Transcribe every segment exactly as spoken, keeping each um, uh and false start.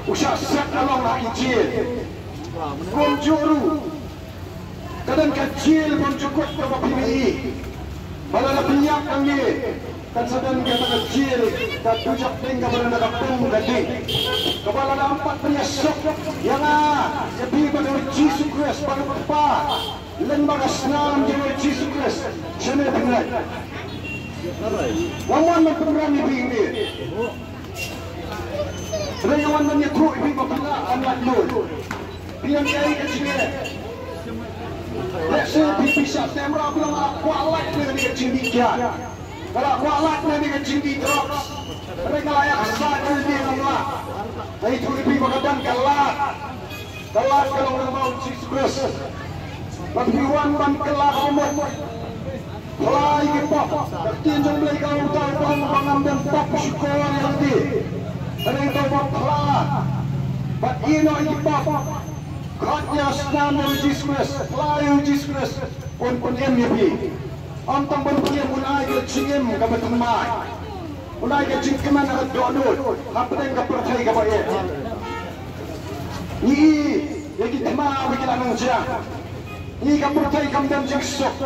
u shah set along ha ki jail. Kumjuh ruh ka don ka jail bymjukut kaba phi ïohi. Ba lada phi ïap hangne, kan sa don kata ka jail, ka dujok ding kaba don ka pung ka ding. Kaba lada ym pat pynïasuk ïa nga, ïa phi bad ïa u Jisu Khrist bad u Kpa. Lyngba ka snam jong u Jisu Khrist, shane phi ngeit? Nga mon ban pynrem ïa phi hangne. Hynrei nga wan ban ïathuh ïa phi ba phi lah ban lait luid. Phi ïohi ïa ka jingeh. Lehse phi, phi shah tem ruh, phi la kwah lait na kane ka jingdih kiad. Ka la kwah lait na kane ka jingdih drugs. Hynrei ka la ïaksaid ïa lade, ka la. Nga ïathuh ïa phi ba ka don ka lad. Ka lad ka long lyngba u Jisu Khrist. Ba phi wan ban kylla ka mut. Phla ïa ki pop. Ka ktien jong U Blei ka ong, uta uba ong ba ngam don pop u shukor ïa lade. Hynrei uta uba phla bad ïehnoh ïa ki pop, khot ïa ka snam jong u Jisu Khrist, phla ïa u Jisu Khrist, un pynim ïa phi. Ym tang ban pynim, un ai ka jingim kaba thymmai. Un ai ka jingkmen ha ka dohnud hapdeng ka pyrthei kaba eh. Ngi i ïa ki thma ba ki la nang jia. Ngi i ka pyrthei kam don jingsuk.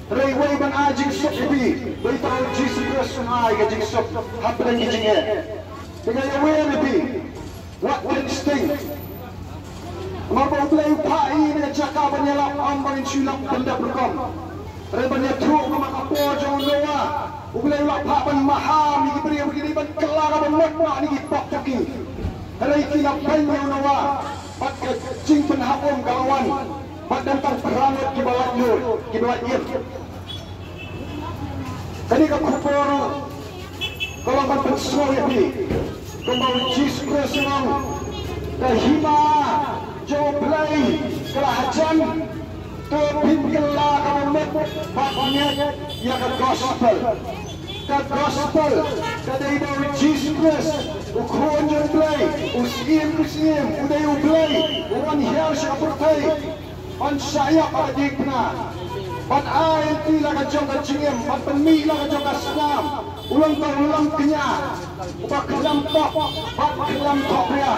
Hynrei uwei ban ai jingsuk ïa phi, uwei uta u Jisu Khrist un ai ka jingsuk hapdeng ki jingeh. Te nga ïawer ïa phi. Wat kynsteng. Namar ba U Blei u phah ïa ngi na ka jaka ban ïalap, ym ban shu lap pyndep rukom. Hynrei ban ïathuh kumba ka por jong u Noah, U Blei u la phah ban maham ïa ki briew, ki dei ban kylla ka bamut noh na ki pop jong ki. Hynrei ki la beiñ ïa u Noah bad ka jingpynhap um ka la wan. Bad don tang phra ngut kiba lait luid, kiba lait im. Kane ka khubor ka long ban pynsngew ïa phi. Kumba u Jisu Khrist u ong, ka hima jong U Blei ka la hajan. To phin kylla ka bamut bad ngeit ïa ka gospel. Ka gospel ka dei ba u Jisu Khrist, u Khun jong U Blei, u Syiem ki syiem, u dei U Blei uba wan hiar sha ka pyrthei. Ban shah ïap ha ka diengphna, ban ai lynti la ka jong ka jingim, ban pynmih la ka jong ka snam. U long uta u long kñia uba khlem pop bad khlem thohbria,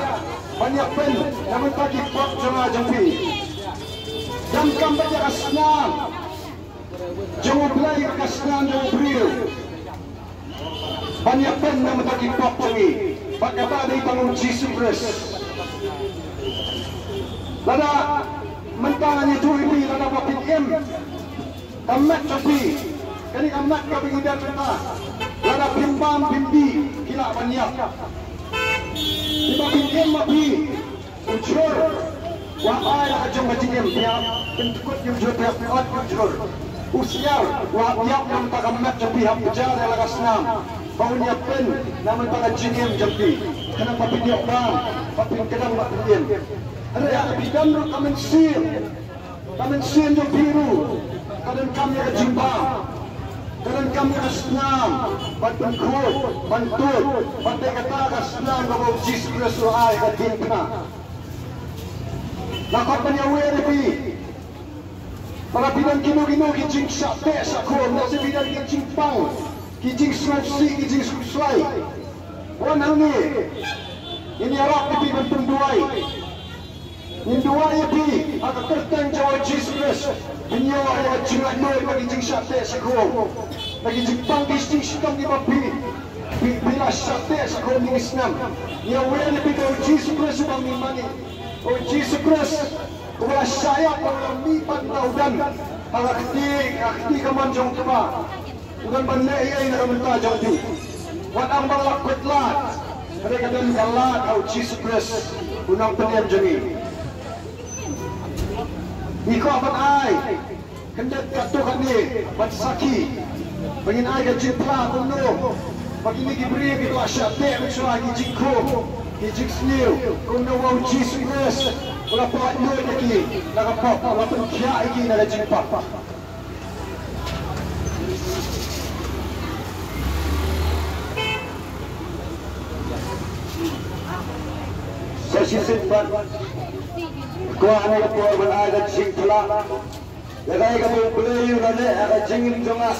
ban ïapynim na ka bynta ki pop jong nga jong phi. Donkam bad ïa ka snam jong U Blei, ka snam jong u briew, ban ïapynim na ka bynta ki pop jong ngi. Bad kata dei tang u Jisu Khrist. Lada mynta ngan ïathuh ïa phi, lada ba phin im ka met jong phi, kane ka met kaba ngi don mynta, lada phim bam phim dih, phi lah ban ïap. Te ba phin im ma phi, u jhur u hap ai la ka jong ka jingim, phi hap pyntkut ïa u jhur, phi hap ot ïa u jhur. U siar u hap ïap na ka bynta ka met jong phi, hap jar ïa la ka snam ba un ïapynim na ka bynta ka jingim jong phi. Khnang ba phin ïoh bam, ba phin kdang, ba phin im. Hynrei haba phi don ruh ka mynsiem, ka mynsiem jong phi ruh ka donkam ïa ka jingbam, ka donkam ïa ka snam ban pynkhuid, ban tuid, ban dei kata ka snam kaba u Jisu Khrist u ai ha ka diengphna. Nga kwah ban ïawer ïa phi. Lada phi don kino kino ki jingshah teh shah khum, lada phi don ki jingpang, ki jingsngewsih, ki jingsngewsih, wan hangne. Ngin ïarap ïa phi ban pynduwai. Ngin duwai ïa phi ha ka kyrteng jong u Jisu Khrist. Phin ïoh ïa ka jinglaitluid na ki jingshah teh shah khum, na ki jingpang, ki jingshitom kiba phi, phi, phi la shah teh shah khum ïa ki snem. Ïawer ïa phi da u Jisu Khrist uba ngin mane. U Jisu Khrist uba la shah ïap, uba la mih pat na u don ha ka kti, ha ka kti kamon jong u Kpa. U don ban leh ei ei na ka bynta jong phi. Wat ong ba la kut lad, hynrei ka don ka lad ha u Jisu Khrist, u Nongpynim jong ngi. Ngi kwah ban ai khyndiat katto katne ban sakhi, ba ngin ai ka jingphla kumno ba kine ki briew kiba la shah teh mynshuwa, ki jingkhum, ki jingsniew, kumno ba u Jisu Khrist u la pynlait luid ïa ki na ka pop, u la pynkhiah ïa ki na ka jingpop. Sa shisien pat, kwah ha kane ka por ban ai ka jingphla ïa kaei kaba U Blei u la leh ha ka jingim jong nga,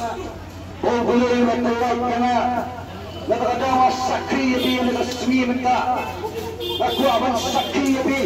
ba U Blei u la pynlait ïa nga. Nga da ka daw nga sakhi ïa phi ïa ka sngi mynta. Nga kwah ban sakhi ïa phi.